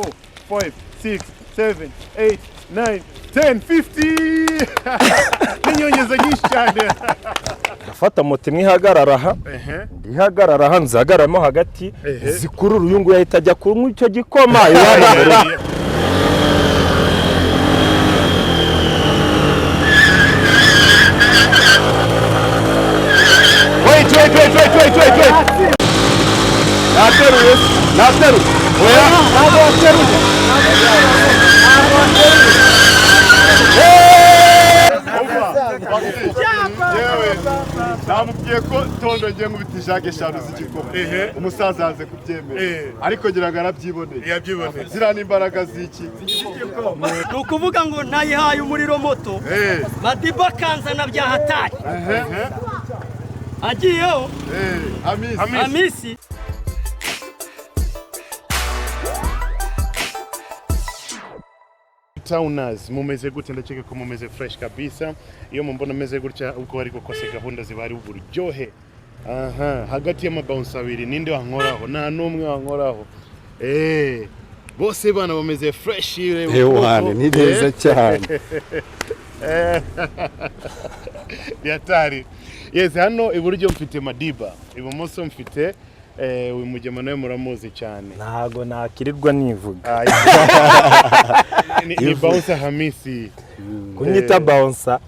4, 5, 6, 7, 8, 9, 10, 50! N'inyongezo nyinshi cyane. Ndafata moto imwe ihagarara aha, ihagarara aha, nzihagararamo hagati, zikurura uyu nguyu ahita ajya kunywa icyo gikoma iwabo mu rugo. Wait, wait, wait, wait, wait, wait, wait. Nateruye, nateruye. Oya, ntabwo wateruye. Yewe, namubwiye ko Tondo ngiye nkubita ijage eshanu z'igikoma, umusaza yanze kubyemera, ariko ngira ngo arabyiboneye. Yabyiboneye. Ziriya ni imbaraga z'iki? Ni ukuvuga ngo nayihaye umuriro moto, Madiba akanzana bya hatari agiyeho. Hamisi. Hamisi. Towners, mumeze gute? Ndakeka ko mumeze fresh kabisa. Iyo mumbona meze gutya, ubwo ariko kose gahunda ziba ari uburyohe. Aha hagati y'amabounce abiri, ninde wankoraho? Nta n'umwe wankoraho. Bose bana bameze fresh. Reba Ewane, ukuboko. Ni neza cyane. Yatari. Yes, hano iburyo mfite Madiba, ibumoso mfite uyu mugema, nawe muramuzi cyane. Ntago nakirirwa nivuga. Ah, ni bouncer Hamisi. Kunyita bouncer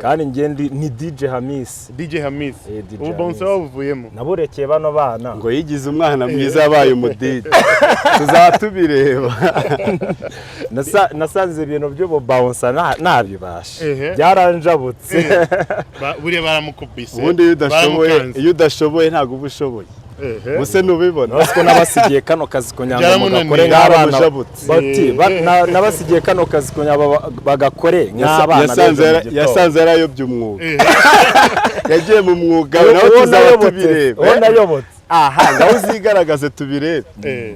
kandi njye ni DJ Hamisi. DJ Hamisi. Eh, DJ Ubu bouncer Hamisi. wabuvuyemo? Naburekeye bano bana. Ngo yigize umwana mwiza, yabaye umudidi, tuzaba tubireba. Nasanze ibintu by'ubu bouncer ntabibasha, byaranjabutse. Buriya baramukubise. Ubundi iyo udashoboye, Baramukanze. iyo udashoboye ntabwo uba ushoboye. Ubuse ntubibona? Nasi ko nabasigiye kano kazi kugira ngo Byaramunaniye. mugakore nk'abana. Byaramujabutse. Bati nabasigiye kano kazi kugira ngo bagakore nk'abana Yasanze b'ejo mu gitondo. Yasanze yarayobye umwuga, yagiye mu mwuga Uwo nawe, tuzaba nayobotse, tubireba. uwo nayobotse. Aha ngaho uzigaragaze tubirebe.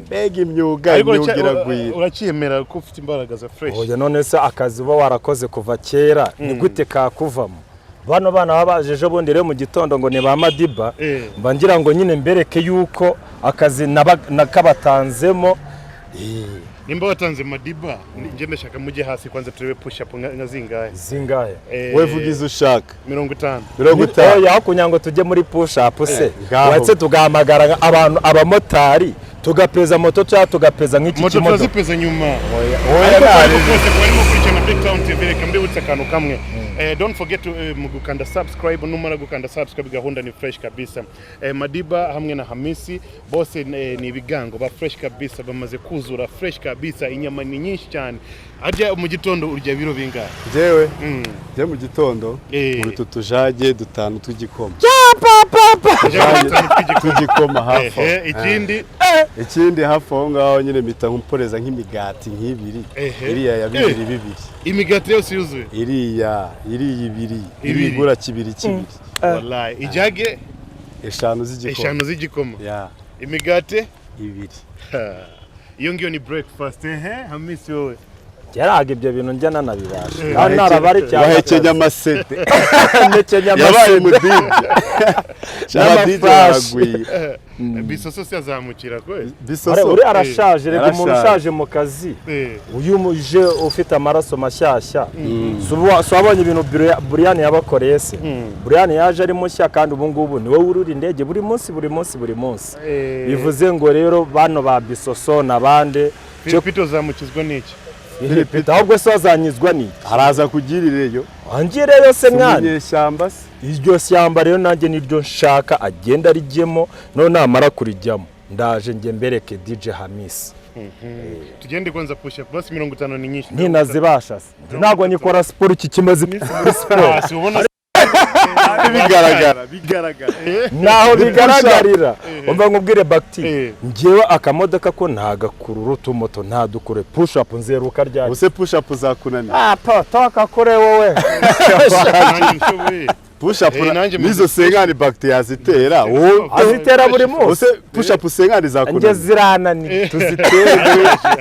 Mbega imyuga! Ariko Imyuga iragwira. uracyemera ko ufite imbaraga za fresh? Oya, none se akazi uba warakoze kuva kera ni gute kakuvamo? Bano bana baba baje ejo bundi rero mu gitondo ngo ni ba Madiba, mba ngira ngo nyine mbereke yuko akazi nakabatanzemo. Nimba watanze Madiba, njye ndashaka mujye hasi kwanza turebe push up nka zingahe. Zingahe? We vuga izo ushaka. 50. 50. Oya, aho kugira ngo tujye muri push up se, Ngaho. uretse tugahamagara abantu, abamotari, tugapeza moto cyangwa tugapeza nk'iki Moto kimodoka. turazipeza nyuma. Oya, Ariko ntari. kose ku barimo gukurikirana Big Town TV, reka mbibutse akantu kamwe. Don't forget to, mu gukanda subscribe. Numara gukanda subscribe, gahunda ni fresh kabisa. Madiba hamwe na Hamisi bose ni ibigango ba fresh kabisa, bamaze kuzura fresh kabisa, inyama ni nyinshi cyane. Harya mu gitondo urya biro bingahe? Njyewe, njye mu gitondo muri utu tujage dutanu tw'igikoma. Ujya dutanu tw'igikoma. Tw'igikoma hafi aho. Ehe, ikindi? Ikindi hafi aho ngaho nyine mpita nkuporeza nk'imigati nk'ibiri, iriya ya bibiri bibiri. Imigati yose yuzuye? Iriya ibiri. Ibiri. Iriya igura kibiri kibiri. Wallahi, ijage Eshanu z'igikoma. Eshanu z'igikoma. Ya. Imigati Ibiri. Ha, iyo ngiyo ni breakfast. Ehe, Hamisi, wowe? Yaraga ibyo bintu njya nanabibasha kandi narabari cyane. Wahekenya amasede. Ndekenya Yabaye amasede. umudije. Abadije N'amafurashi. baragwira. Bisoso se azamukira kweli? Bisoso. Uri arashaje reka, umuntu Yarashaje. ushaje mu kazi, uyu muje ufite amaraso mashyashya, si wabonye ibintu Buriyani yabakoreye se? Buriyani yaje ari mushya, kandi ubu ngubu ni wowe urura indege buri munsi, buri munsi, buri munsi. Bivuze ngo rero bano ba Bisoso n'abandi. Philipito uzamukizwa n'iki? Philipito ahubwo se wazanyizwa n'iki? Araza kugirireyo. Wangireyo se mwana? Umunyeshyamba se? Iryo shyamba rero nanjye niryo nshaka, agenda arijyemo, none namara kurijyamo ndaje njye mbereke DJ Hamisi. Tugende kwanza push up basi, 50 ni nyinshi. Ntinazibasha se? Ntabwo nyikora siporo, iki kimaze iminsi muri siporo. Ah, si ubona? Bigaragara, bigaragara. Ntaho bigaragarira. Umva nkubwire bagiti, njyewe akamodoka ko ntagakurura, utumoto ntadukure, push up nzeruka ryari? Ubuse push up zakunaniye? Ah, pa toka kure wowe. Nanjye nshoboye. Push up Eh, nanjye nizo cinquante bagiti yazitera wowe. Azitera buri munsi. Use push up cinquante Njye zakunaniye? zirananiye. Tuzitere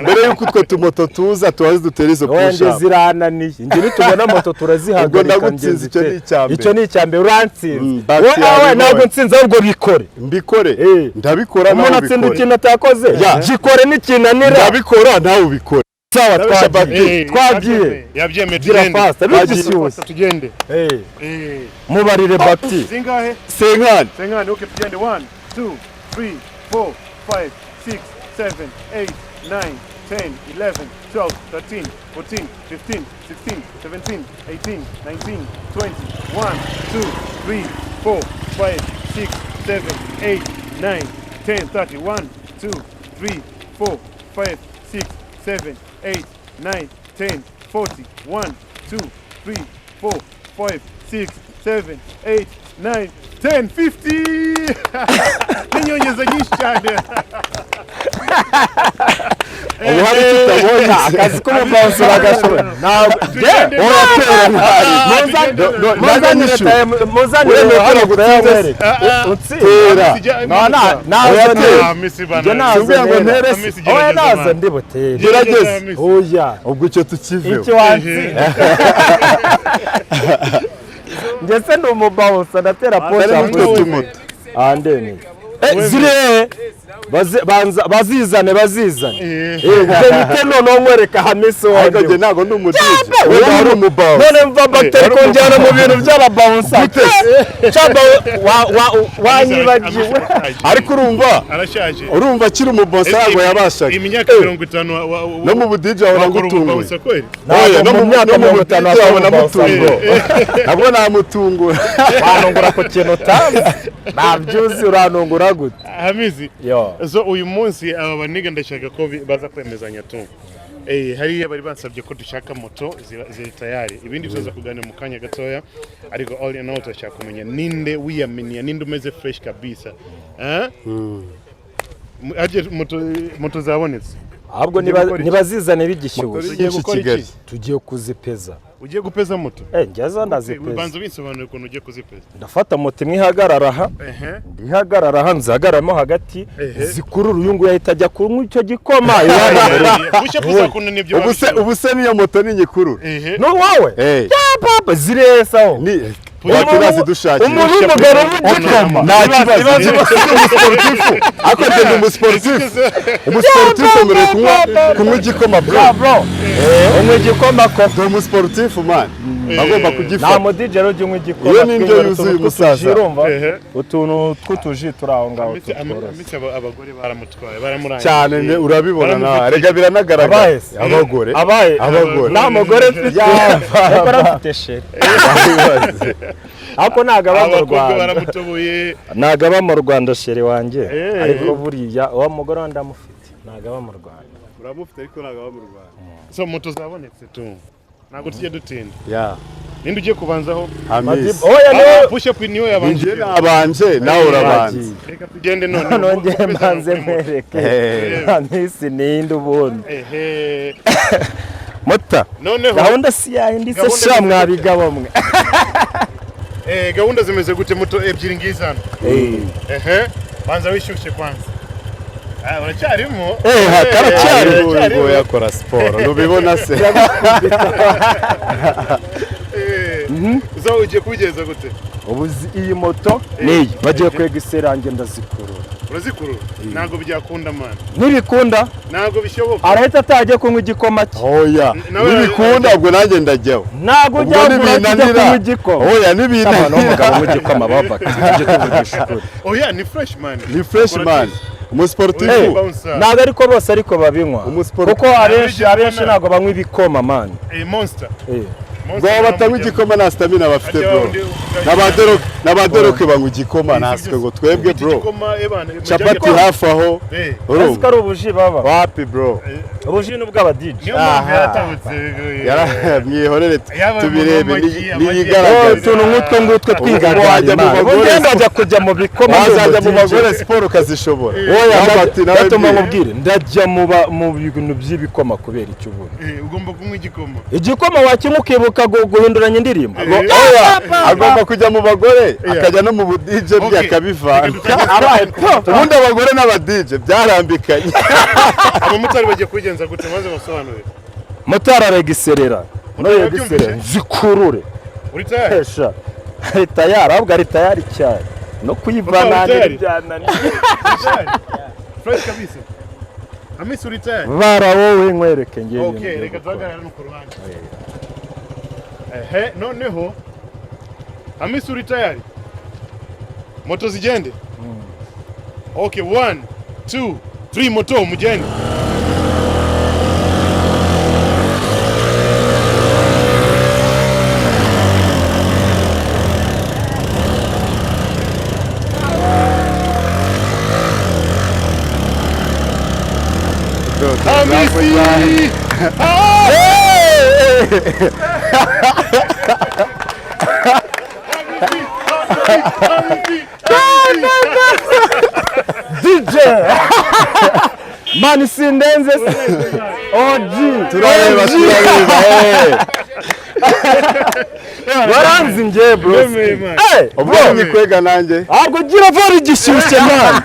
mbere yuko utwo tumoto tuza, tubaze dutere izo Oya, push njye up. zirananiye. Njye nitubona moto turazihagarika. Ubwo ndagutsinze, icyo ni icya mbere. Icyo ni icya mbere, urantsinze. Bagiti Wowe yawe ntabwo none. nsinze, ahubwo bikore. Mbikore? Eh. Ndabikora, nawe Umuntu atsinda ubikore. ikintu atakoze. Ya. Gikore n'ikinanira. Ndabikora, nawe ubikore. Sawa. Ndabisha. Twagiye. Eh, Twagiye. Yabyemeye. Gira Tugende. fast, bigishyushye. Tugende. Eh, Eh, mubarire bagiti. Zingahe? 50. 50, okay, tugende. 1, 2, 3, 4, 5, 6, 7, 8, 9, 10, 11, 12, 13, 14, 15, 16, 17, 18, 19, 20. 1, 2, 3, 4, 5, 6, 7, 8, 9, 10, 30. 1, 2, 3, 4, 5, 6, 7, 8, 9, 10, 40. 1, 2, 3, 4, 5, 6, 7, 8, 9, 10, 50! N'inyongeza nyinshi cyane. Ubu hari icyo utabonye? Akazi k'umubouncer uragashobora, ntabwo Tugende. Uratera. muzanire time, muzanire Uremeye ko hano nagutsinze? kuyanywereka utsinze. Tera. No, nazo. Oya, tera. Ah, Miss Bana. Njye nazo. Simbwira ngo Nera. ntere se. Miss, Oya, gerageza, nazo man. ndi butere. Gerageze. Miss. Oya. Ubwo icyo tukiveho. Icyo watsinze, njye se ndi umubouncer, ndatera Atari push n'utwo up. tumoto. Andemeye zire bazizane, bazizane. Eh. Ubwo noneho nkwereka Hamisi Ariko wundi. njye ntabwo ndi umuDJ, wowe uri umubouncer. None mva bagiteri konjyana mu bintu by'ababouncer cyangwa wanyibagiwe? Ariko urumva, Arashaje. urumva akiri umubouncer ntabwo yabashaga. Imyaka 50 No mu buDJ wabona wakora ngutunguye. ububouncer kweli? Oya, Ntabwo no mu mu myaka no mu 50 buDJ wabona wakora umubouncer. mutunguye, nabwo namutungura. Wanungura ku kintu utazi, ntabyuzi, uranungura gute? Hamizi. Yo. So uyu munsi aba baniga ndashaka ko baza kwemezanya tu. Eh, hariya bari bansabye ko dushaka moto ziri tayari, ibindi tuza kuganira mu kanya gatoya, ariko all in all turashaka kumenya ninde wiyaminiya, ninde umeze fresh kabisa. Eh? Harya moto zabonetse? Ahubwo Tugiye gukora iki? nibazizane bigishyushye. Tugiye gukora Kigali. iki? Tugiye kuzipeza. Ugiye gupeza moto? Eh, njyezo ndazipeza. Banza ubisobanure ukuntu ugiye kuzipeza. Ndafata moto imwe ihagarara aha, Ehe. ihagarara aha, nzihagararamo hagati, Ehe. zikurura uyu nguyu ahita ajya kunywa icyo gikoma iwabo mu rugo. Push up uzakunda nibyo. Ubu se niyo moto ni nyikurura? Ehe. No, wowe. Eh. Ya papa ziresaho. Ni wati nazidushakira. Umuntu w'umugabo w'igikoma. Nta kibazo, ndi umusportifu, ariko njye ndi umusportifu, umusportifu mbere kunywa igikoma, bro. Ya bro, unywa igikoma ko? Ndi umusportifu man, agomba Nta kugifata. muDJ rero ujya unywa igikoma. Iyo ni indyo Twinywera yuzuye, utuntu umusaza. tw'utuji, urumva? Ehe. Utuntu tw'utuji turi aho ngaho tutworoshye. Amisi, abagore baramutwaye, baramurangiye. Cyane urabibona nawe. Baramufitiye. Rega biranagaragara. Abahe se? Abagore. Abaye? Abagore. Nta mugore mfite, ariko arafite chérie, ariko ntabwo aba mu Abakobwa Rwanda. baramutoboye. Ntabwo aba mu Rwanda chérie wanjye. Eh. Ariko buriya uwo mugore we ndamufite, ntabwo aba mu Rwanda. Uramufite ariko ntabwo aba mu Rwanda. So moto zabonetse tu, ntabwo tujye dutinda. Ya. Ninde ugiye kubanzaho? Hamisi. Oya, niwe. Push up niwe yabanje. Njye nabanje, nawe urabanza. Reka tugende none. Nongeye mbanze mwereke Eh. Hamisi ninde ubundi. Ehe. Muta Noneho gahunda si yayindi se? Gahunda Sha zimeze mwabigabo mwe. Eh, gahunda zimeze gute? Moto ebyiri ngizi hano. Ehe, banza wishyushye kwanza. Ah, uracyarimo. Eh, ha, karacyari. Uyu nguyu yakora siporo, ntubibona se? Eh, so ugiye kubigeza gute? Ubu iyi moto niyi bagiye kwega iserange, ndazikurura. Urazikurura? Ntabwo byakunda man. Ntibikunda? Ntabwo bishoboka. Arahita atagiye kunywa igikoma cye. Oya, nibikunda ubwo nanjye ndajyaho. Ntabwo Ubwo ujya kujya nibinanira, kunywa igikoma. oya, Abantu nibinanira. w'umugabo unywa igikoma baba tujye tuvugisha ukuri. Oya, ni fresh man. Ni fresh man, umusportifu. Eh, Bouncer. ntabwo ariko bose ariko babinywa, Umusport- kuko abenshi ntabwo banywa ibikoma man. Eh, monster. Eh. Monster. Ngo batanywa igikoma nta stamina bafite, bro. N'abaderoke banywa igikoma, natwe ngo twebwe, bro, Igikoma ebana. capati hafi aho. Eh. Ese ko Urumva ari ubuji baba? wapi, bro. Ubuji ni ubw'abaDJ. Niyo mpamvu yaratabutse. Mwihorere Yaba tubirebe. amagi, amagi. Niyigaragaze. Utuntu nk'utwo ngutwo twigagarira. Wajya mu bagore. Ugenda ajya kujya mu bikoma. Wazajya mu bagore siporo ukazishobora. Oya. Robert nawe Gatuma bwira. nkubwire, ndajya mu bintu by'ibikoma kubera icyo ubundi. Eh, ugomba kunywa igikoma. Igikoma wakinywa ukibuka. Uribuka guhinduranya indirimbo. Oya, agomba kujya mu bagore, akajya no mu bu DJ bye, akabivanga. Abaye po. Ubundi abagore n'aba DJ byarambikanye. Abamotari bagiye kubigenza gute? Maze basobanurire. Motari aregiserera no yegiserera zikurure. Uri tayari? Pesha ari tayari, ahubwo ari tayari cyane no kuyivana. Motari tayari? Byananiye. Tayari? Fresh kabisa. Hamisi, uri tayari? Bara wowe nkwereke ngiye ibintu Okay, ngiye reka gukora. duhagarare hano ku ruhande. Ehe, noneho Hamisi, uri tayari? Moto zigende. Okay, one, two, three, moto mugende. Hamisi! Hamisi! DJ mani sindenze se OG. Turareba. OG. Turareba, eh. Waranzi njye, bro. Wemeye, man. Eh, Ubwo bro, nyikwega nanjye. Ahubwo gira vora igishyushye, man.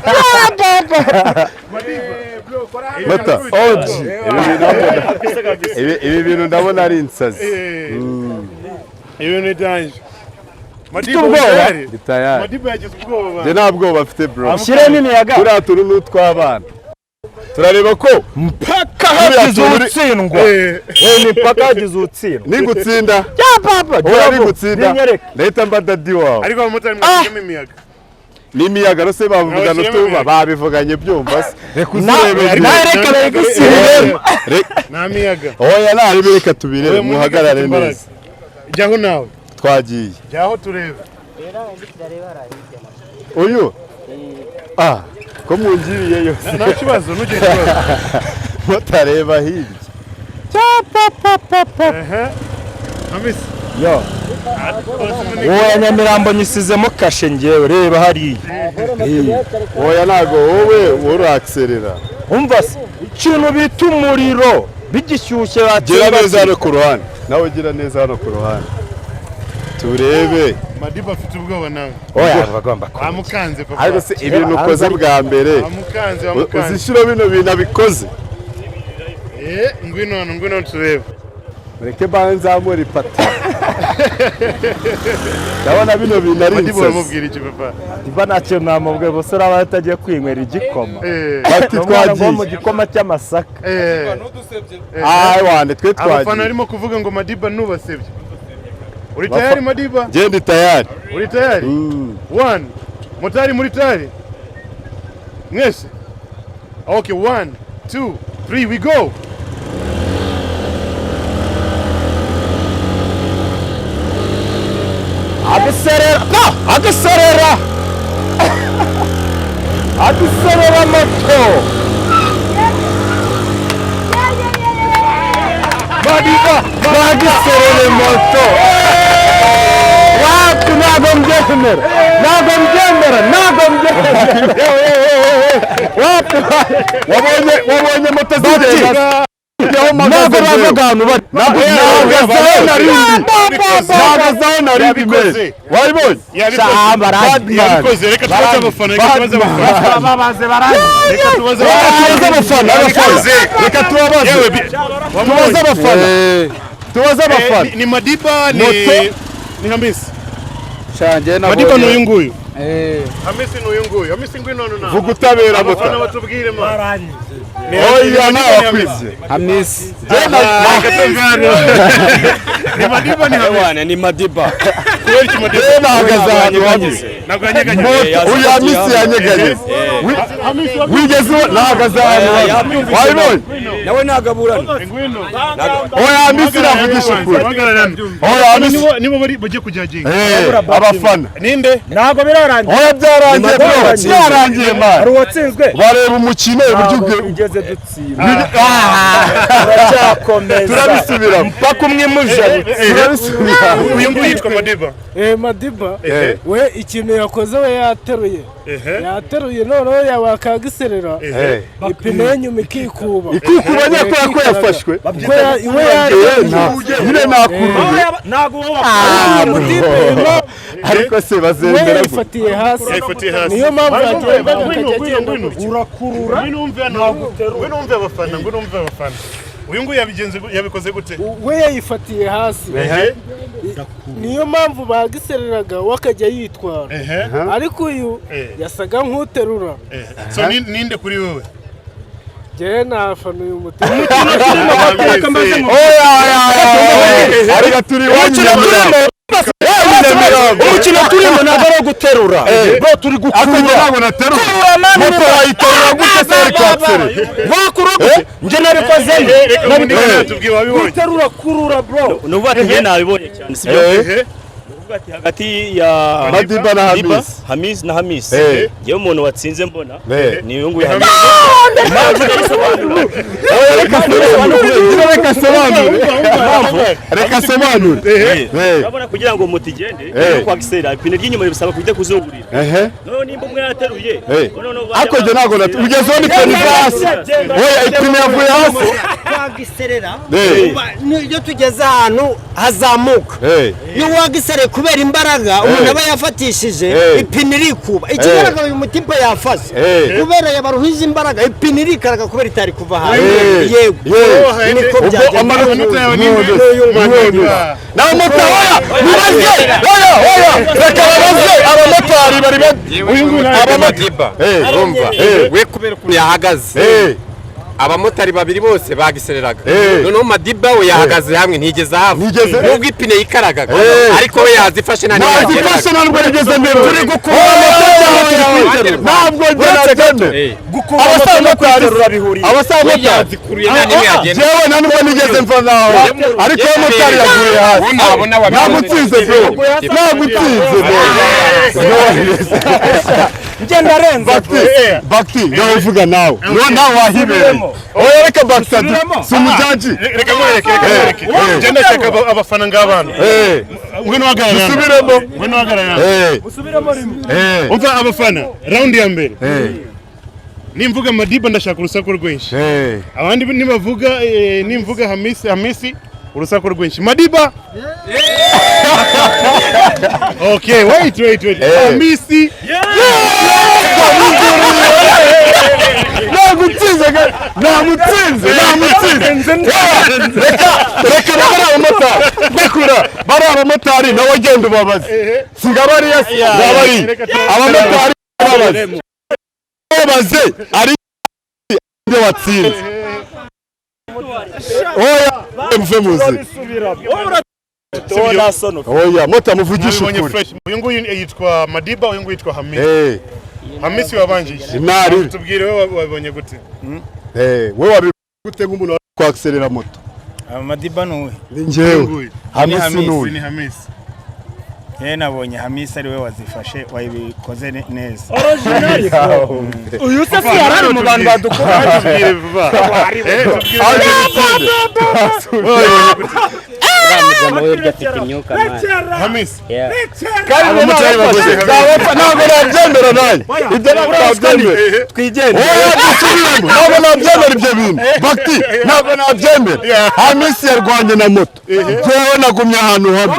Mata. OG. Ibi bintu ndabona ari insazi. Ibintu ni danger. Madiba, ubwoba? uri tayari? Ndi tayari. Madiba yagize ubwoba. Njye nta bwoba mfite, bro. Ushyiremo imiyaga. Turiya tuntu ni utw'abana, turareba ko Mpaka hagize utsindwa. Eh, ni mpaka hagize utsindwa. Nigutsinda. Ya papa. Oya, nigutsinda Binyereke. ndahita mba daddy wawe. Ariko abamotari mwashyizemo imiyaga. N'imiyaga rose bavugana. Mwashyiremo Utuba imiyaga. babivuganye, byumva se? Reka uzirebe. Nawe reka begisiremo. Nta miyaga. Oya, ntarebe, reka tubirebe. Oya, munigeze Muhagarare imbaraga. neza. Jyaho nawe. Twagiye. Jyaho turebe. Uyu ah ko mungiriye yose. Nta kibazo, ntugire ikibazo. Mutareba hirya. Ehe. Hamisi. Yo. Wowe Nyamirambo nyisizemo kashe ngewe, reba hariya. Oya, ntago wowe urakiserera. Umva se, ikintu bita umuriro bigishyushye Gira batsinda. neza hano ku ruhande, nawe gira neza hano ku ruhande turebe. Madiba afite ubwoba nawe. Oya, bagomba ko Bamukanze, papa. Ariko se ibintu ukoze bwa mbere, Bamukanze, bamukanze. uzishyura bino bintu abikoze? Eh, ngwino hano, ngwino hano turebe. Mureke banze nzamure ipata, ndabona bino bintu ari Madiba, insazi. uramubwira iki, papa? Diba ntacyo namubwiye, gusa uraba atagiye kwinywera igikoma. Bati Ni umwana ngo wo mu twagiye. gikoma cy'amasaka. Ayi wane, twe Abafana twagiye. barimo kuvuga ngo Madiba nubasebye. Uri tayari, Madiba? Ngende tayari. Uri tayari? One. Motari, muri tayari? Mwese? Okay, one, two, three, we go. Agiserera no agiserera agiserera moto. Madiba! Bagiserere moto wapi? Ntabwo mbyemera, ntabwo mbyemera, ntabwo mbyemera, wapi. Wabonye moto zigenda? Ntabwo bavuga ahantu bari. Nahagaze aho narindi, nahagaze aho narindi. Yabikoze. Mbere wabibonye. Yabikoze. Yabikoze. Reka tubaze abafana, reka tubaze abafana. Babaze barangiye. Reka tubaze Reka abafana. tubaze abafana, abafana. Reka tubabaze. Yewe, Tubaze abafana, tubaze abafana. Ni Madiba, ni Moto. ni Hamisi. Shanjye. Madiba ni uyu nguyu. Hamisi ni uyu nguyu. Hamisi, ngwino hano nawe. Vuga utabera. Abafana Moto. batubwire, man. Oya, nawe wakwibye. Hamisi. Ni Madiba, ni Hamisi? Ewana, ni Madiba. Kubera iki Madiba? Njye nahagaze ahantu hamwe. Ntabwo yanyeganyega. Moto uyu Hamisi yanyeganyeze. Hamisi. Wigeze ubona nahagaze ahantu hamwe? Wabibonye? Nawe nagaburana. Ngwino. Oya, Hamisi navugisha ukuri. Hagarara hano. Oya, Hamisi. Nibo bari bagiye kujyaginga. Eh, abafana. Ninde? Ntabwo birarangiye. Oya, byarangiye, bro, byarangiye, man. Hari uwatsinzwe. Bareba umukino uburyo Ntabwo twigeze dutsinda, turacyakomeza. Turabisubiramo. Mpaka umwe mujabutse. Turabisubiramo. Uyu nguyu yitwa Madiba. Eh, Madiba we ikintu yakoze, we yateruye, yateruye, noneho yawakagiserera ipine y'inyuma ikikuba. Ikuku Irakuba nyine kubera ko yafashwe. We Nyine nakuruye. Ntabwo wowe. Ariko se we bazemera gute? yayifatiye hasi. Yayifatiye hasi. Niyo mpamvu yagendaga, Ngwino, akajya ngwino, agenda ngwino. gutya. Urakurura. Ngwino wumve hano, ngwino wumve abafana, ngwino wumve abafana. Uyu nguyu yabigenze yabikoze gute? We yayifatiye hasi, niyo mpamvu bagisereraga, we akajya yitwara, ariko uyu yasaga nk'uterura. So ninde kuri wowe? Njyewe nafana uyu mutima. Oya, oya, oya, ariko turi iwanyu Nyamirambo. Nyamirambo. Umukino turimo ntabwo ari uwo guterura, bro, turi Ariko gukurura. njye ntabwo naterura. Moto wayiterura gute se ariko akiseri? Wakurura gute? Njye nabikoze. Reka ubundi tubwiye wabibonye. Guterura, kurura, bro. Ni ukuvuga ati njye nabibonye cyane, sibyo? Ni ukuvuga ati hagati ya Madiba na Madiba, Hamisi. Hamis na Hamisi, njyewe umuntu watsinze mbona ni uyu nguyu Hamisi. Impamvu ndayisobanura. Oya, reka asobanure. Nyine reka asobanure. Reka asobanure. Urabona, kugira ngo moto igende no kwagisera, ipine ry'inyuma ribisaba kujya kuzungurira. Noneho nimba umwe yateruye, noneho bajya Ariko njye ntabwo nateruye. Ugezeho n'ipine iva hasi. Oya, ipine yavuye hasi. Wagiserera, iyo tugeze ahantu hazamuka, iyo wagisereye kubera imbaraga umuntu aba yafatishije, ipine irikuba. Ikigaragara, uyu mutipe yafashe kubera yabaruhije imbaraga, ipine irikaraga kubera itari kuva hasi. Yego, niko Ubwo byagenze. amanota yawe ni none n'abamotari, oya, mubaze, oya, oya, reka babaze abamotari bari Uyu nguyu nawe. Madiba, urumva, we kubera ukuntu yahagaze, abamotari babiri bose bagisereraga, noneho Madiba we yahagaze hamwe, ntigeze ahava, nubwo ipine yikaragaga, ariko we yazifashe, nta n'imwe. Ntazifashe, ntabwo yageze mbere. Turi gukura moto cyangwa turi kwiterura? Ntabwo njye nabyemera. Gukurura moto no kwiterura bihuriye? Abasaba motari yazikuruye, nta n'imwe yagenda. Jewe nta nubwo nigeze mva nawe, ariko uwo motari yaguye hasi. Nagutsinze, bro, nagutsinze, bro. Njye ndarenze. Bakti, Bakti, nawe uvuga, nawe nawe wahibereye. Oya, reka Bakti si umujudge. Reka nkwereke, reka nkwereke. Njye ndashaka abafana ng'abana. Ngwino uhagarare hano. Dusubiremo. Ngwino uhagarare hano. Umva abafana, round ya mbere nimvuga Madiba ndashaka urusaku rwinshi, abandi nibavuga nimvuga Hamisi, Hamisi, urusaku rwinshi. Madiba. Okay, wait, wait, wait. Hamisi. Nagutsinze, namutsinze, namutsinze. Reka, reka, bari abamotari, rekura, bari abamotari, nawe agenda ubabaze. Siga bariya, ngabari abamotari, babaze, babaze ari nde watsinze. Oya, muve muzi. Oya, mota, muvugishe Mwabibonye ukuri. Fresh. Uyu nguyu yitwa Madiba, uyu nguyu yitwa Hamisi. Hamisi wabanjije. Imari. Tubwire, wowe wabibonye gute? We wabi gute nk'umuntu kwakiserera moto? Madiba ni uwe? Ni njyewe, Hamisi n'uyu. Ni Hamisi. Yewe, nabonye Hamisi ari we wazifashe, wabikoze neza. Uyu se si yari mu bantu badukura? Tubwire vuba. Mujama we afite imyuka, man. Hamisi. Kandi Abamotari baguze. ntabwo nabyemera nanjye ibyo, ntabwo nabyemera. Twigendere. Oya, dusubiremo, ntabwo nabyemera ibyo bintu, Bakti, ntabwo nabyemera. Hamisi yarwanye na moto, jewe nagumye ahantu hamwe.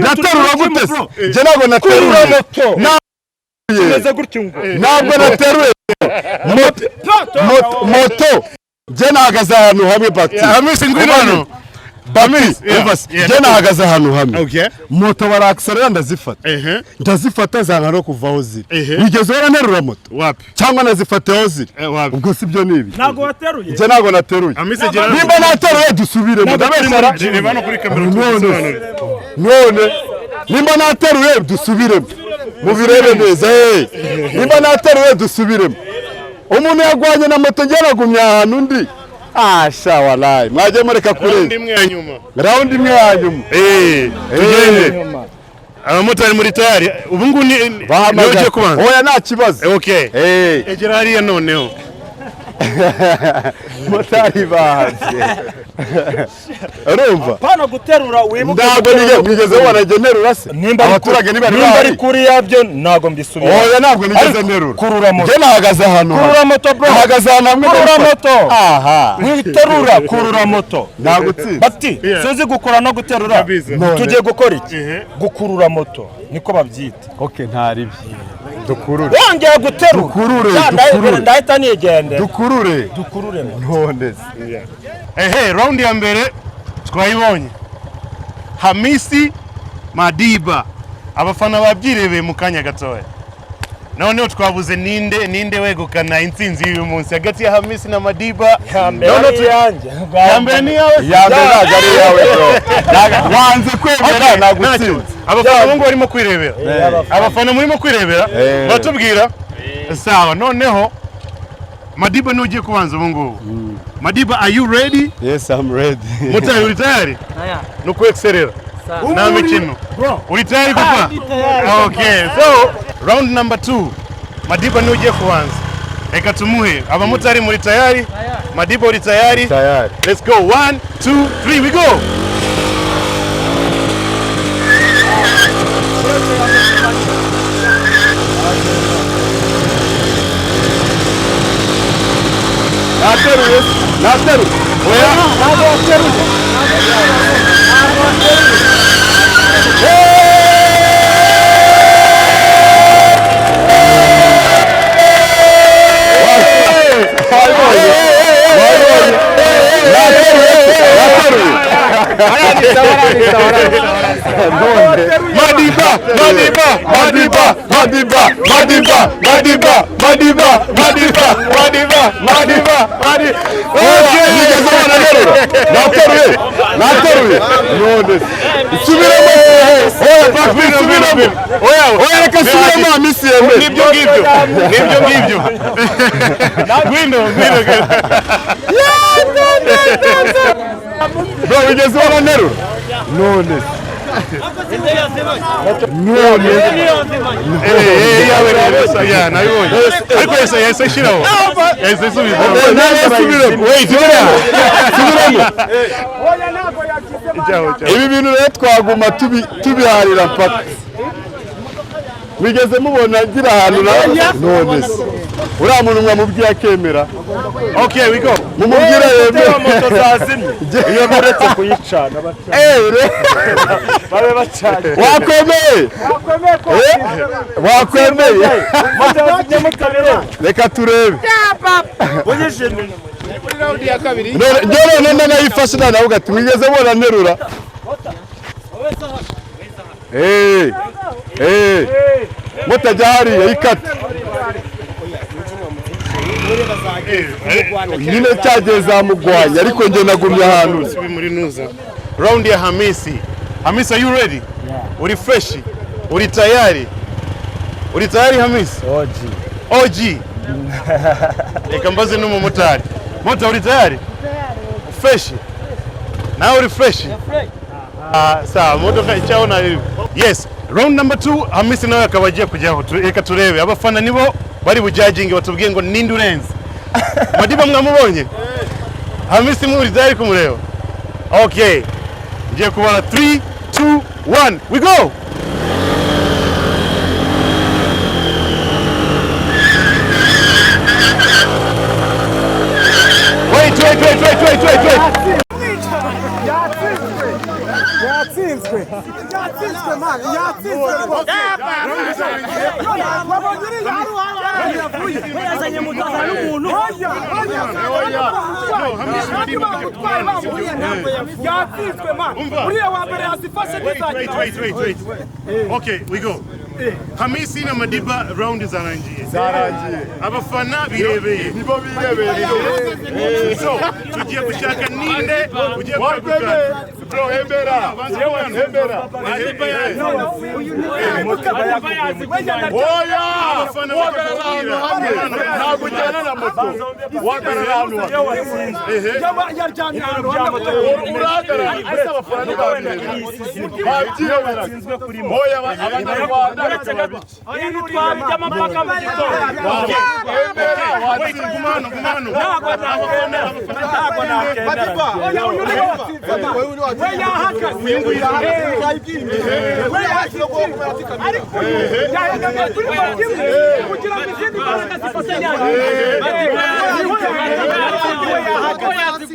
Ndaterura gute se? Njye ntabwo nateruye. Tumeze gutyo ngo. Ntabwo nateruye moto, moto njye nahagaze ahantu hamwe, Bakti. Hamisi, ngwino hano. Bakti, umva se, njye nahagaze ahantu hamwe, Okay. moto barakiserera, ndazifata, ndazifata, zanga no kuvaho ziri. Wigeze waranterura moto? Wapi. Cyangwa nazifata aho ziri? Wapi. Ubwo si byo ni ibi? Ntabwo wateruye. Njye ntabwo nateruye. Hamisi, gera. Nimba nateruye dusubiremo, ndabeshyara. Reba hano kuri kamera, None tubisobanure. none nimba nateruye dusubiremo, mubirebe neza. Nimba nateruye dusubiremo. Umuntu yagwanye na moto, njye nagumye ahantu undi. Asha, walayi, mwajye mureka Round kurenza. imwe ya nyuma. Round imwe ya nyuma. Tugende. Abamotari muri tayari? Ubu ngubu ni niwe Bahamagara. ugiye kubanza. Oya, nta kibazo. Okay. Egera hariya noneho. Motari bahanze. Urumva? Pana guterura wibuke. Ntabwo nigeze ubona nterura se. Abaturage niba nimba ari kuri yabyo ntabwo mbisubira. Oya ntabwo nigeze nterura. Kurura moto. Njye nahagaze ahantu. Kurura moto bro. Nahagaze ahantu hamwe. Kurura moto. Aha. Witerura kurura moto. Nagutsinze. Bati suzi gukora no guterura. Tugiye gukora iki? Gukurura moto niko babyita. Okay ntari dukurure. Wongeye guterura. Dukurure. Dukurure. Ndahita nigendera. Dukurure. Dukurure moto. None se. Ehe, round ya mbere twayibonye. Hamisi Madiba. Abafana babyirebeye mu kanya gatoya. Noneho twabuze ninde wegukana intsinzi y'uyu munsi hagati ya Hamisi na Madiba. Ya mbere yanjye. Ya mbere ni yawe. Ya mbere ntabwo ari iyawe bro. Wanze kwemera nagutsinze. Abafana bo ngo barimo kwirebera. Abafana murimo kwirebera batubwira sawa. Noneho Madiba ni ugiye kubanza ubu ngubu. Madiba, are you ready? Yes, I'm ready. Mutari, uri tayari? Nuko accelera. Na mikino. Uri tayari kupa? Okay, so round number 2. Madiba ni ugiye kubanza. Reka tumuhe. Abamotari muri tayari? Madiba uri tayari? Tayari. Let's go. 1 2 3 we go. Nateruye. Nateruye. Oya. Ntabwo wateruye. Madiba, Madiba, Madiba, Madiba, Madiba, Madiba, Madiba, Madiba, Madiba, Madiba, Madiba. Nigeze ubona nterura. Nateruye, nateruye. None subiramo. Oya, subiramo. Oya, oya, reka subiramo Hamisi yemeye. Nibyo ngibyo. Nibyo ngibyo. Ngwino, ngwino. Bro, wigeze ubona nterura? None none ya nabibonye. Ariko yahise ashyiraho. Yahise asubiza. Subiramo. Subiramo. Ibi bintu rero twaguma tubiharira mpaka. Wigeze mubona ngira ahantu none se uriya muntu mwamubwiye akemera. Okay, we go. Mumubwire yemere. Moto zazimye. Iyo muretse kuyicana babe bacanye. Wakwemeye. Wakwemeye. Reka turebe. None none nayifashe navuga ati wigeze mubona nterura. Mutajya hariya ikata. Nyine cyagiye zamugwanya ariko njye nagumye ahantu. Muri nuza. Round ya Hamisi. Hamisi, are you ready? Yeah. Uri fresh? Uri tayari? Uri tayari Hamisi? OG. OG. Reka mbaze n'umumotari. Mota uri tayari? Fresh. Nawe uri fresh? Sawa, motoka icyabona. Yes, round number 2 Hamisi nawe akaba agiye kujyaho. Reka turebe abafana nibo bari bujajinge batubwiye ngo ninde urenze. Madiba mwamubonye? Hamisi muri tayari kumureba? Okay. Ngiye kubara 3 2 1 we go. Wait wait wait wait wait wait wait. Yatsinzwe. Yatsinzwe man, yatsinzwe rwose. Yazanye mutaka n'umuntu. Yatsinzwe man. Uriya wa mbere yazifashe Wait wait wait wait. Okay, we go. Hamisi na Madiba round zarangiye. Zarangiye. Abafana birebeye. Nibo birebeye. So, tugiye gushaka ninde ugiye kwegukana. Bro, embera, embera. Oya, uhagarara ahantu hamwe, ntabwo ujyana na moto, uhagarara ahantu hamwe. Urahagarara, ese abafana ntibabyibera. Oya, abanyarwanda ibi twabijyamo mpaka mu gitondo. Embera, watsinze. Gumano, gumano. Ntabwo nakwemera, ntabwo nakwemera. We yahagaze, we yahagaze, ariko yahagaze kuri moto imwe kugira ngo izindi mbaraga zifatanye. We yahagaze.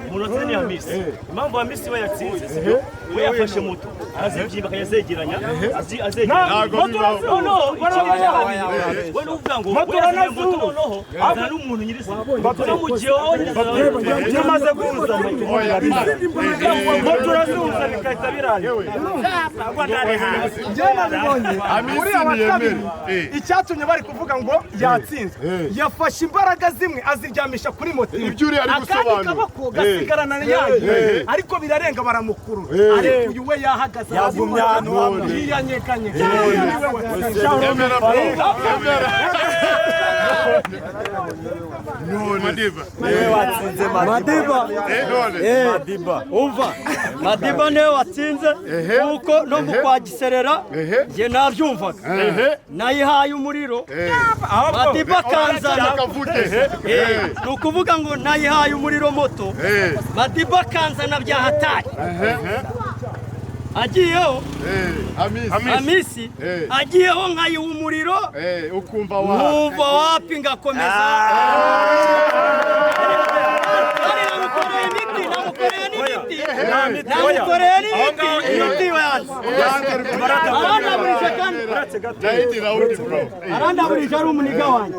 Umunota ni Hamisi. Impamvu Hamisi we yatsinze sibyo, we yafashe moto arazibyimba akayazegeranya, azegeranya noneho we nuvuga ngo we yazanye moto, noneho azana n'umuntu nyirizina, noneho mu gihe wowe nyirizina tumaze guhuza moto urazihuza bigahita birangira. Njyewe nabibonye uriya wa kabiri, icyatumye bari kuvuga ngo yatsinzwe, yafashe imbaraga zimwe aziryamisha kuri moto imwe, Ibyo uriya ari akandi gusobanura. kaboko gasigarana yayo, ariko birarenga baramukurura, ariko uyu we yahagaze Yagumye ahantu hamwe. yiyanyeganyega. Emera bro, emera. Madiba. Niwe watsinze Madiba. None. Madiba. Umva, Madiba niwe watsinze kuko no mu kwagiserera njye nabyumvaga, nayihaye umuriro Madiba akanzana. Kavuge. Ni ukuvuga ngo nayihaye umuriro moto, Madiba akanzana byahatari agiyeho. Hamisi. Hamisi agiyeho nkayiha umuriro, Ukumva wa. Nkumva wapi, ngakomeza. Kandi namukoreye imiti, namukoreye n'imiti, namukoreye n'imiti, imiti yanze arandaburije kandi Nayindi round bro. arandaburije ari umuniga wanjye.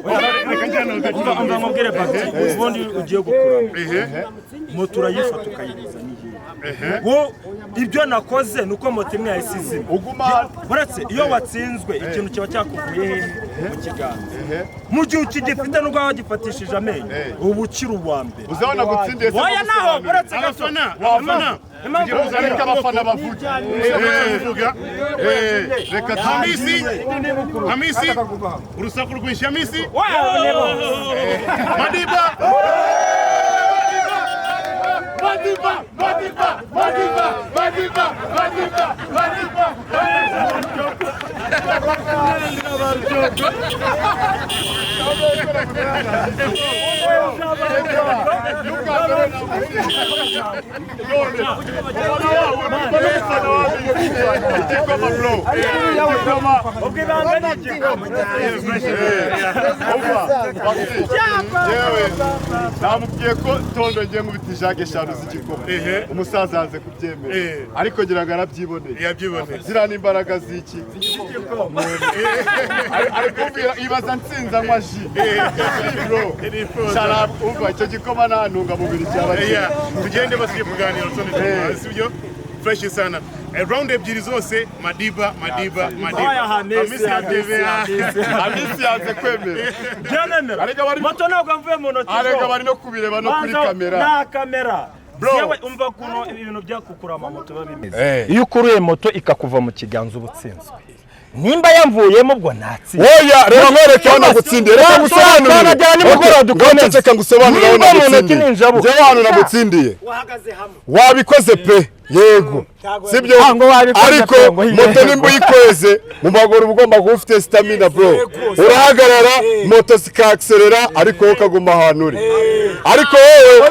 Reka njyana Umva nkubwire Bagti, ubundi ugiye gukura moto urayifata ukayiriza n'iyi. Wo ibyo nakoze nuko moto imwe yahise izima. Uguma Uretse iyo watsinzwe ikintu kiba cyakuvuye hehe mu kiganza. Mu gihe ukigifite nubwo waba wagifatishije amenyo, uba ukiri uwa mbere. Uzabona gutsindiye se. Oya naho uretse gato. Abafana, abafana. Impamvu Reka abafana bavuge. Kuvuga. Reka Hamisi, Hamisi, urusaku rwinshi Hamisi. Madiba. Madiba, Madiba, Madiba, Madiba, Madiba, Madiba. Igikoma bro. Igikoma. Ubwo ibanga ni igikoma. Yewe namubwiye ko tondo ngiye nkubita ijage 5 z'igikoma, umusaza yanze kubyemera, ariko ngira ngo arabyiboneye. Yabyiboneye. Ziriya ni imbaraga z'iki? Ari kumbwira ibaza nsinza anywa ji. Bro, shut up, umva icyo gikoma nta ntungamubiri cyaba Yeah, kirimo. tugende basiye kuganira utonde, sibyo? Fresh sana. Round ebyiri zose Madiba, Madiba, Madiba. Oya Hamisi, Hamisi Hamisi, Madiba. Hamisi. Hamisi yanze kwemera. Byanemera. Arega bari Moto ntabwo mvuye mu ntoki. Arega bari no kubireba no kuri Banza- kamera. Nta kamera. Bro. Yewe umva ukuntu ibintu byakukura amamoto biba bimeze. Iyo ukuruye moto ikakuva mu kiganza uba utsinzwe. Nimba yamvuyemo ubwo natsinze. Oya, reba nkwereke aho nagutsindiye. Reka ngusobanurire. Twanajyana nimugoroba dukomeze. Reka ngusobanurire aho Nimba mu ntoki nagutsindiye. ninjabuka. Njyewe ahantu nagutsindiye. Wahagaze hamwe. Wabikoze pe. Yego. Sibyo? Ah, ngo wabikoze Ariko pe, ngo moto yego. nimba uyikweze mu maguru uba ugomba kuba ufite stamina bro. Urahagarara moto zikakiserera ariko wowe ukaguma ahantu uri. Ariko wowe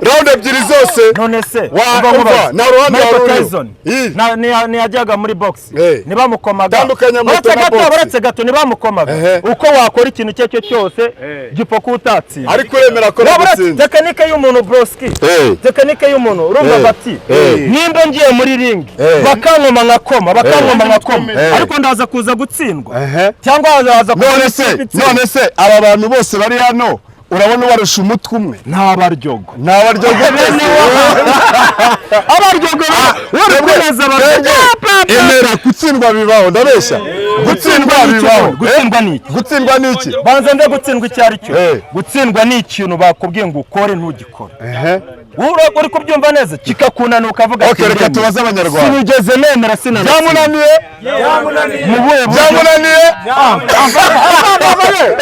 round ebyiri zose None se Wa- umva umva, nkubaze. nta ruhande Michael wari uriho. Tyson Ii. ntiyajyaga muri box, Eh. ntibamukomaga. Tandukanya moto Uretse na gato, box. uretse gato ntibamukomaga. Uko wakora ikintu icyo ari cyo cyose gipfa kuba utatsinze. Ariko uremera ko Waba uretse nagutsinze. tekinike y'umuntu broski, tekinike y'umuntu urumva bati nimba ngiye muri ring bakankoma nkakoma, bakankoma nkakoma, ariko ndaza kuza gutsindwa cyangwa haza None se, none se aba bantu bose bari hano Urabona warusha umutwe umwe. Ntabaryogo. Ntabaryogo. Abaryogo barakomeza baryogo. Emera gutsindwa bibaho, ndabeshya. Gutsindwa bibaho. Gutsindwa ni iki? Gutsindwa ni iki? Banza nde gutsindwa icyo ari cyo. Gutsindwa ni ikintu bakubwiye ngo ukore ntugikore. Uri kubyumva neza kikakunanira ukavuga ati reka tubaze abanyarwanda. Sinigeze nemera sinanatsinda. Byamunaniye? Mu buhe buryo? Byamunaniye?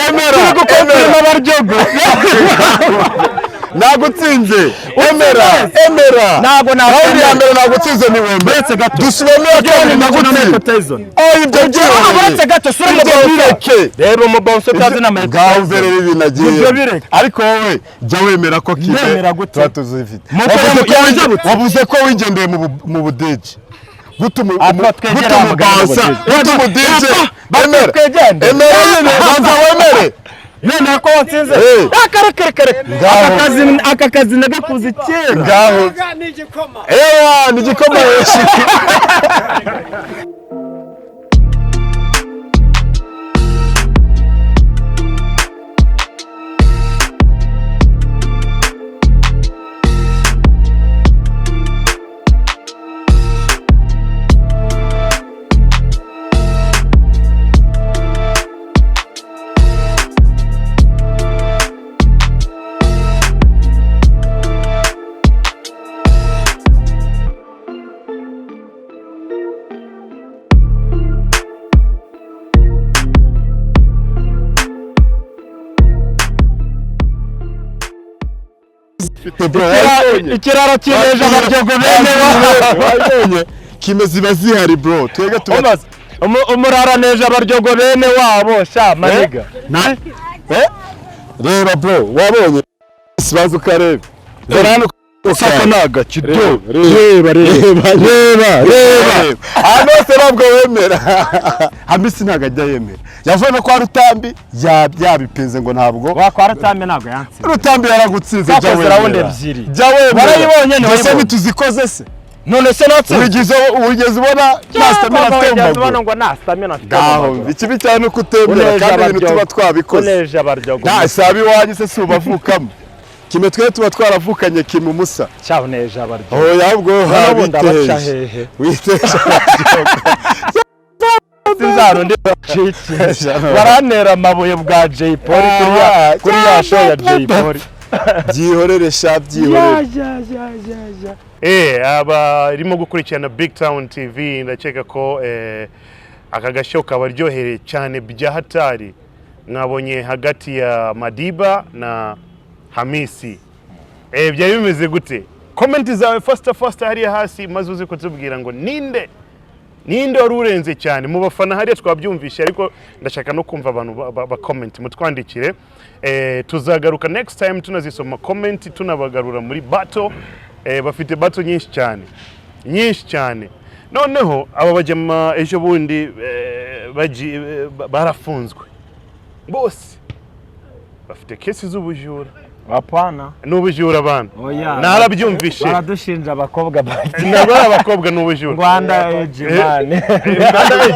Emera. Turi gukontorora abaryogo. Nagutsinze. Emera. Emera. Ntabwo nawe ya mbere nagutsinze ni wembe. Uretse gato. Dusubiremo ya kabiri nagutsinze. Oh, ibyo byihorere. Uretse gato sura Ibyo bireke. Reba umubonso utazi na Michael Ngaho Tyson. mverera ibintu agiye. Ibyo bireke. Ariko wowe jya wemera ko kibe Ndemera gute? tuba tuzifite. Moto yajabutse. Wabuze ko wigendeye mu budege. Gutuma Apfa twegere umubansa, gutuma udije. Emera. Twegende. Emera nyine, banza wemere. Nemera ko watsinze. Akarekarekare. Aka kazi nagakuze kera. Ngaho. Ewa, ni igikoma yeshi. Ikiraro kineje abaryogo bene wabonye. Kime ziba zihari bro. Twege tuba umurara neje abaryogo bene wabo sha maniga. Reba bro, wabonye. Sibaza ukareba. Dore hano Saka naga kido. Reba reba reba reba. Ahantu hose ntabwo wemera. Hamisi ntabwo ajya yemera. Yavuye no kwa Rutambi yabipinze ngo ntabwo. Wa kwa Rutambi ntabwo yantsinze. Rutambi yaragutsinze jya wemera. Round ebyiri. Jya wemera. Warayibonye ni wayibonye. Ntituzikoze se. None se natsinze. Wigeze ubona nta stamina afite mu maguru. Ngo nta stamina afite mu Ngaho maguru. ikibi cyane ni ukutemera kandi ibintu tuba twabikoze. Uneje abaryogo. Nta sabi iwanyu se si ubavukamo. Kime twe tuba twaravukanye kime umusa. Cyabuneje abaryogo. Oya ahubwo habiteje. Witeje abaryogo. Sinzaro ndi bacike. Barantera amabuye bwa Jay Polly kuri ya show ya Jay Polly. Byihorere sha byihorere. Abarimo gukurikirana Big Town TV ndakeka ko aka gashyo kabaryohereye cyane bya hatari. Mwabonye hagati ya Madiba na Hamisi. Byari bimeze gute? Comment zawe faster hariya hasi maze uzi kutubwira ngo ninde wari urenze cyane mu bafana hariya twabyumvishe, ariko ndashaka no kumva abantu ba comment mutwandikire. Tuzagaruka next time tunazisoma comment tunabagarura muri battle. Bafite battle nyinshi cyane nyinshi cyane. Noneho aba bajama ejo bundi barafunzwe bose, bafite kesi z'ubujura. Hapana. N'ubujura bana. Narabyumvishe. Baradushinja abakobwa bati. Nabo abakobwa n'ubujura. Rwanda age man. Rwanda age.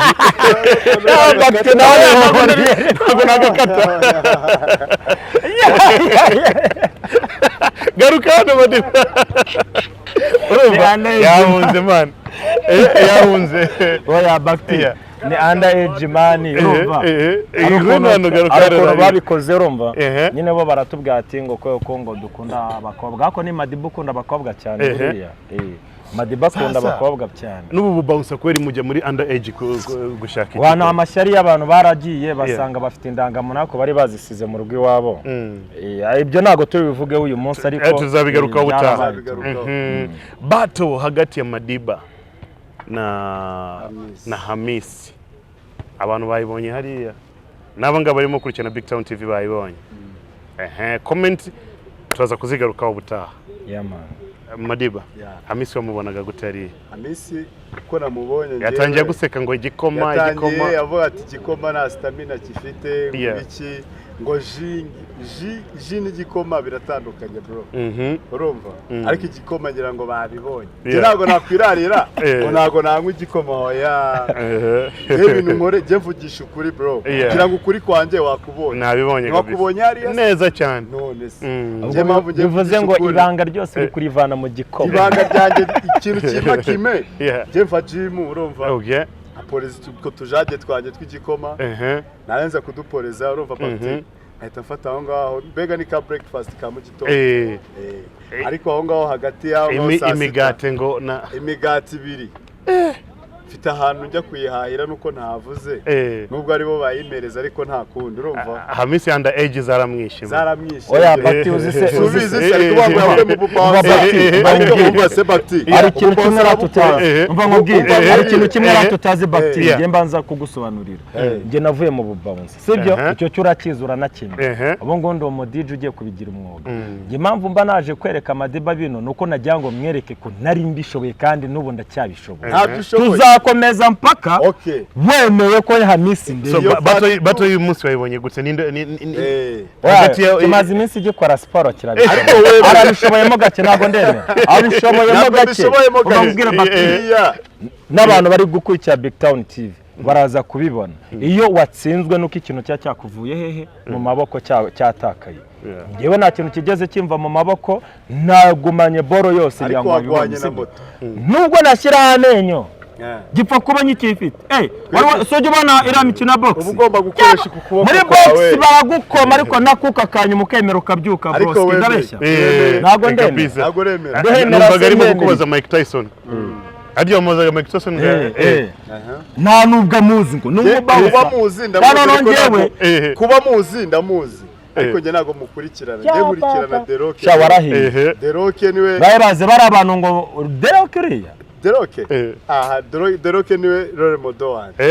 Bakte nawe ntabwo nagakata. Garuka hano Madiba. Urumva yahunze man. Yahunze. Oya Bakti. Ni under age man urumva. Ariko babikoze urumva. Nyine bo baratubwira ati ngo ko ngo dukunda abakobwa. Ariko ni Madiba ukunda abakobwa cyane buriya. Madiba akunda abakobwa cyane. N'ubu bubounce kweri mujya muri under age gushaka iki? Wana amashyari y'abantu baragiye basanga bafite indangamuntu ariko bari bazisize mu rugo iwabo. Ibyo ntago tubivugeho uyu munsi ariko tuzabigarukaho ubutaha. Battle hagati ya Madiba na Hamisi. Abantu bayibonye hariya. Nabo ngabo barimo kurikirana Big Town TV bayibonye. Comment turaza kuzigarukaho ubutaha. Yeah man. Madiba, Hamisi wamubonaga gute hariya? Hamisi Uko namubonye njyewe, Yatangiye guseka ngo igikoma, igikoma. Yatangiye avuga ati igikoma nta stamina gifite, ngo iki, ngo ji, ji, ji n'igikoma biratandukanye, bro. Urumva? Ariko igikoma ngira ngo babibonye. Njye ntabwo nakwirarira ngo ntabwo nanywa igikoma, oya. Njye ibintu nkore, njye mvugisha ukuri, bro. Ngira ngo ukuri kwanjye wakubonye. Nabibonye kabisa. Wakubonye hariya se? Neza cyane. None se Mm. njye mpamvu njye Bivuze mvugisha ngo ukuri. ibanga ryose uri kurivana mu gikoma. Ibanga ryanjye, ikintu kimpa kime, njye mva gym, urumva, aporeza utwo tujage twanjye tw'igikoma, narenza kuduporeza, urumva, pati nkahita mfata aho ngaho, mbega ni ka breakfast ka mu gitondo. Ariko aho ngaho hagati y'aho ngaho saa sita, Imigate ngo na imigati ibiri mfite ahantu njya kuyihahira, nuko ntavuze, nubwo aribo bayimereza, ariko nta kundi, urumva. Hamisi under age zaramwishe. Zaramwishe. Oya, Bakti, uzi se Subizi se, ariko bamwe bavuye mu bupansi. Bakti, Ariko umva se, Bakti, hari ikintu ubupansi kimwe rero arabukora. tutazi. Umva nkubwire, hari ikintu kimwe rero tutazi, Bakti. Njye mbanza kugusobanurira. Njye navuye mu bubawunsi, sibyo? Icyo cyo urakizi, uranakimwe. Ubu ngubu ndi umu DJ ugiye kubigira umwuga. Njye impamvu mba naje kwereka Madiba bino ni uko nagira ngo mwereke ko nari mbishoboye kandi n'ubu ndacyabishoboye. Ntabyo ushoboye. Tuzakomeza mpaka wemeye ko Hamisi ndebe. So battle y'uyu munsi wayibonye gute? Ninde Oya, hagati tumaze iminsi gikora siporo, Ariko kirabishoboye. wewe- Arabishoboyemo gake, ntabwo ndemera, abishoboyemo Ntabwo gake. mbishoboyemo gake. Ubabwira Bakti, n'abantu bari gukurikira Big Town TV baraza kubibona. Iyo watsinzwe nuko ikintu cya cyakuvuye hehe mu maboko, cyatakaye. Njyewe nta kintu kigeze kimva mu maboko, nagumanye boro yose ngira Ariko ngo wagwanye wabibonye, na sibyo? moto. Nubwo nashyiraho amenyo, gipfa kuba nkikifite. So ujya ubona iriya mikino ya box? Uba ugomba gukoresha uku kuboko Muri kwawe. box baragukoma, ariko nakuka kanyuma ukemera ukabyuka. Ariko Bro, wemeye. ndabeshya? Ntabwo ndemera. Kabisa. Ntabwo uremera. Ndemera, Numvaga arimo sindemera. kukubaza Mike Tyson. Aryo wamubazaga Mike Tyson? Nta nubwo amuzi ngo ni umubawusa. Kuba muzi ndamuzi, Noneho ariko njyewe kuba muzi ndamuzi, ariko njye ntabwo mukurikirana. Njye nkurikirana The Rock. Sha, warahiye. The Rock niwe. Bari bazi bari abantu ngo The Rock uriya. The Rock, aha, The Rock niwe role model wanjye.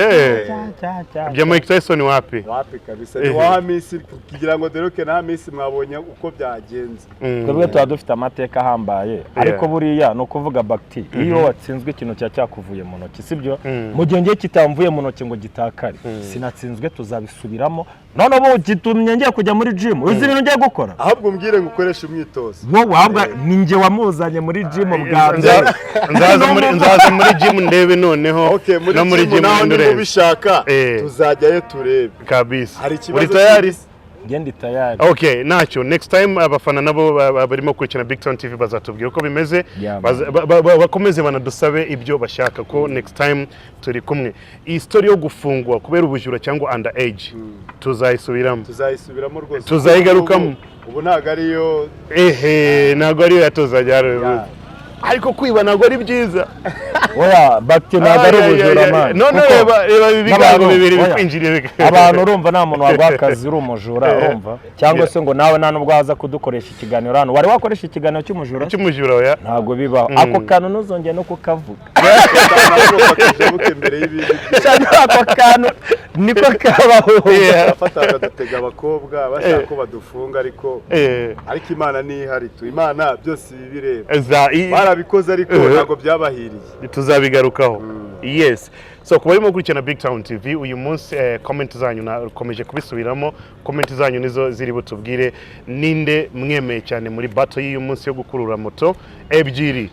Bya Mike Tyson wapi? Wapi kabisa, ni wa Hamisi, kugira ngo The Rock na Hamisi mwabonye uko byagenze. Twebwe tuba dufite amateka ahambaye, ariko buriya ni ukuvuga, Bakti, iyo watsinzwe ikintu cya cyakuvuye mu ntoki, sibyo? Mu gihe ngiye kitamvuye mu ntoki ngo gitakare, sinatsinzwe, tuzabisubiramo. None ubu gitumye ngiye kujya muri gym. Uzi ibintu ngiye gukora? Ahubwo umbwire ngo ukoreshe umwitozo. Wowe ahubwo ni njye wamuzanye muri gym bwa mbere. Nzaza muri gym ndebe noneho. Okay, muri No muri gym gym naho niba ndurebe. ubishaka, tuzajyayo turebe. Kabisa. Hari ikibazo? Uri tayari? Njye ndi tayari. Okay, ntacyo. Next time abafana nabo barimo gukurikirana Big Town TV bazatubwira uko bimeze. Bakomeze banadusabe ibyo bashaka ko next time turi kumwe. Iyi story yo gufungwa kubera ubujura cyangwa under age tuzayisubiramo. Tuzayisubiramo rwose. Tuzayigarukamo. Ubu ntabwo ariyo. Ehe, ntabwo ariyo yatuzajya, ariko kwiba ntabwo ari byiza. Oya Bakti, ntabwo ari Ay, ay, ubujura, ay, ay. man. None Kuko reba ibi bigango bibiri oya, bikwinjiriye. Abantu, urumva, nta muntu waguha akazi uri umujura, urumva, cyangwa se ngo nawe nta nubwo waza kudukoresha ikiganiro hano. Wari wakoresha ikiganiro cy'umujura? Cy'umujura, oya. Ntabwo bibaho. Ako kantu ntuzongere no kukavuga. Tujabuke imbere y'ibindi. Ako kantu niko kabaho. Barafata bakadutega abakobwa bashaka ko badufunga, ariko ariko Imana niyo ihari tu, Imana byose iba ibireba. Barabikoze ariko ntabwo byabahiriye. Tuzabigarukaho, yes. So ku barimo gukurikirana Big Town TV uyu munsi, comment zanyu nakomeje kubisubiramo, comment zanyu nizo ziri butubwire ninde mwemeye cyane muri battle y'uyu munsi yo gukurura moto ebyiri.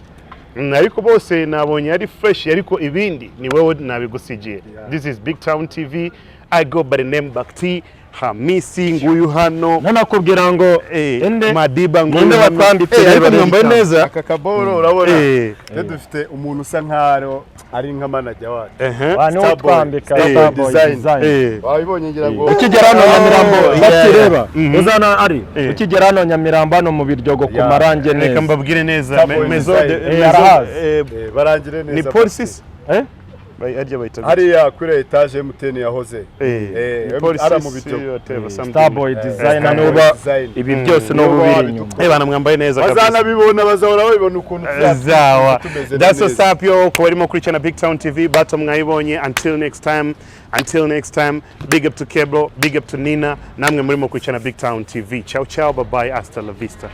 Ariko bose nabonye ari fresh, ariko ibindi ni wowe nabigusigiye. This is Big Town TV, I go by the name Bakti. Hamisi nguyu hano. Nanakubwira ngo ende Madiba nguyu ninde hano. watwambitse? Ariko Reba mwambaye rero. Neza. Aka kaboro urabona, twe dufite umuntu usa nkaho ari nka manager wacu. Wa, niwe Starboy. utwambika. Starboy Starboy Design. Design. Wabibonye ngira ngo. Ukigera hano Nyamirambo, Oh, bakireba, uzana ari ukigera hano Nyamirambo, hano mu Biryogo ku marange neza. Reka mbabwire neza. Starboy Mezo Design. Arahazi. Barangire neza. Ni polisi. Eh? Arya bayita gute? Hariya kuri etaje MTN yahoze. Ni polisi Ara mu Biryogo. whatever, something. Starboy Design. Starboy Nuba Design. ibi byose Nibo n'ubu biri babidukora. inyuma. Bana, mwambaye neza kabisa. Bazanabibona, bazahora babibona ukuntu Zawa. tumeze That's neza. what's up, yo. Ku barimo gukurikirana Big Town TV, battle mwayibonye. Until next time, until next time, big up to Keblo, big up to Nina, namwe murimo gukurikirana Big Town TV. Ciao ciao, bye bye, hasta la vista.